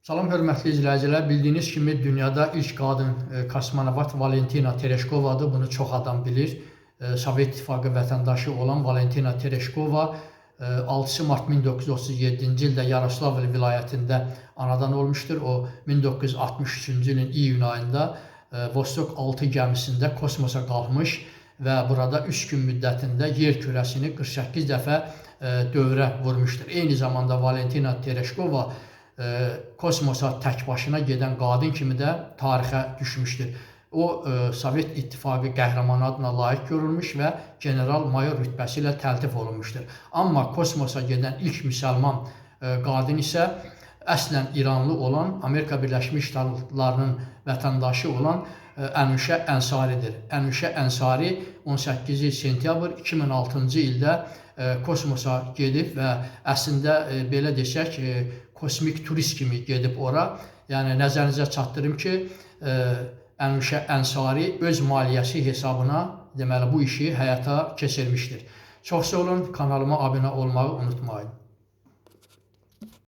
Salam hörmətli izləyicilər, bildiyiniz kimi dünyada ilk qadın kosmonavt Valentina Tereshkovadır. Bunu çox adam bilir. Sovet İttifaqı vətəndaşı olan Valentina Tereshkova 6 mart 1937-ci ildə Yaroslavl vilayətində anadan olmuşdur. O 1963-cü ilin iyun ayında Vostok 6 gəmisində kosmosa qalxmış və burada 3 gün müddətində yer kürəsini 48 dəfə dövrə vurmuşdur. Eyni zamanda Valentina Tereshkova kosmosa tək başına gedən qadın kimi də tarixə düşmüşdür. O Sovet İttifaqı qəhrəmanı adına layiq görülmüş və general-mayor rütbəsi ilə təltif olunmuşdur. Amma kosmosa gedən ilk müsəlman qadın isə əslən İranlı olan, Amerika Birləşmiş Ştatlarının vətəndaşı olan Ənuşə Ənsaridir. Ənuşə Ənsari 18 sentyabr 2006-cı ildə kosmosa gedib və əslində belə desək, kosmik turist kimi gedib ora. Yəni nəzərinizə çatdırım ki, Ənuşə Ənsari öz maliyyəsi hesabına deməli bu işi həyata keçirmişdir. Çox sağ olun, kanalıma abunə olmağı unutmayın.